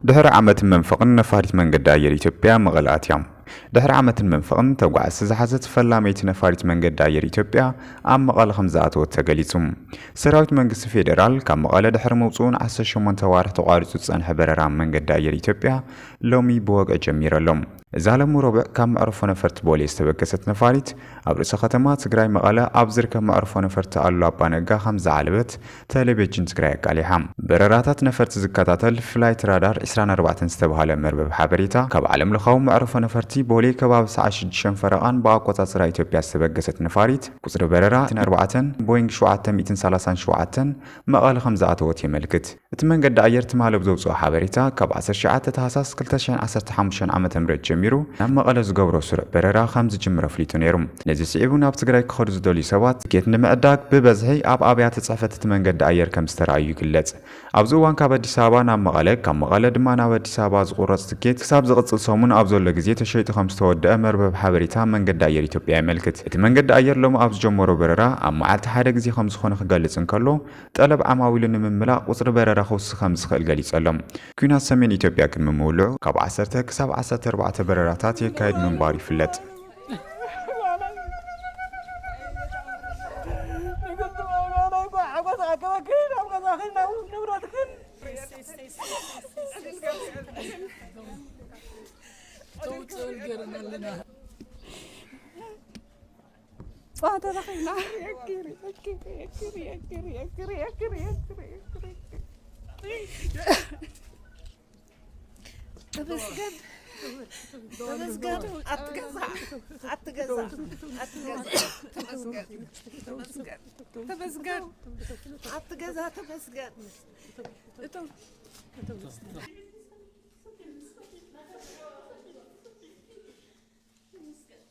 ድሕሪ ዓመትን መንፈቕን ነፋሪት መንገዲ ኣየር ኢትዮጵያ መቐለ ኣትያ። ድሕሪ ዓመትን መንፈቕን ተጓዓዝቲ ዝሓዘት ፈላመይቲ ነፋሪት መንገዲ ኣየር ኢትዮጵያ ኣብ መቐለ ከም ዝኣተወት ተገሊጹ። ሰራዊት መንግስቲ ፌዴራል ካብ መቐለ ድሕሪ ምውጽኡ ን18 ኣዋርሕ ተቋሪጹ ዝጸንሐ በረራ መንገዲ ኣየር ኢትዮጵያ ሎሚ ብወግዒ ጀሚሩ ኣሎ። እዛ ሎሚ ረቡዕ ካብ መዕርፎ ነፈርቲ ቦሌ ዝተበገሰት ነፋሪት ኣብ ርእሰ ከተማ ትግራይ መቐለ ኣብ ዝርከብ መዕርፎ ነፈርቲ ኣሉላ ኣባነጋ ከም ዝዓለበት ቴሌቪዥን ትግራይ ኣቃሊሓ። በረራታት ነፈርቲ ዝከታተል ፍላይት ራዳር ዕስራን ኣርባዕተን ዝተባህለ መርበብ ሓበሬታ ካብ ዓለም ለኻዊ መዕርፎ ነፈርቲ ቦሌ ከባቢ ሰዓት ሽዱሽተ ፈረቓን ብኣቆጻጽራ ኢትዮጵያ ዝተበገሰት ነፋሪት ቁጽሪ በረራ ኣርባዕተን ቦይንግ ሸውዓተ ሚእትን ሰላሳን ሸውዓተን መቐለ ከም ዝኣተወት የመልክት። እቲ መንገዲ ኣየር ትማሊ ብዘውፅኦ ሓበሬታ ካብ ዓሰርተ ትሽዓተ ታህሳስ ክልተ ሽሕን ዓሰርተ ሓሙሽተን ዓመተ ምህረት ጀሚሩ ናብ መቐለ ዝገብሮ ስሩዕ በረራ ከም ዝጅምር ኣፍሊጡ ነይሩ። ነዚ ስዒቡ ናብ ትግራይ ክኸዱ ዝደልዩ ሰባት ትኬት ንምዕዳግ ብበዝሒ ኣብ ኣብያተ ፅሕፈት እቲ መንገዲ ኣየር ከም ዝተረኣዩ ይግለጽ። ኣብዚ እዋን ካብ ኣዲስ ኣበባ ናብ መቐለ፣ ካብ መቐለ ድማ ናብ ኣዲስ ኣበባ ዝቑረፅ ትኬት ክሳብ ዝቕፅል ሰሙን ኣብ ዘሎ ግዜ ተሸይጡ ከም ዝተወደአ መርበብ ሓበሬታ መንገዲ ኣየር ኢትዮጵያ የመልክት። እቲ መንገዲ ኣየር ሎሚ ኣብ ዝጀመሮ በረራ ኣብ መዓልቲ ሓደ ግዜ ከም ዝኾነ ክገልጽ እንከሎ፣ ጠለብ ዓማዊሉ ንምምላእ ቁጽሪ በረራ ክውስኽ ከም ዝኽእል ገሊጹ ኣሎ። ኲናት ሰሜን ኢትዮጵያ ቅድሚ ምውልዑ ካብ ዓሰርተ ክሳብ ዓሰርተ ኣርባዕተ በረራታት የካይድ ምንባሩ ይፍለጥ። ተመስገን። ተመስገን። ኣትገዛ። ኣትገዛ። ኣትገዛ። ተመስገን። ተመስገን። ተመስገን። ኣትገዛ። ተመስገን። እቶም ተመስገን። ተመስገን። ተመስገን።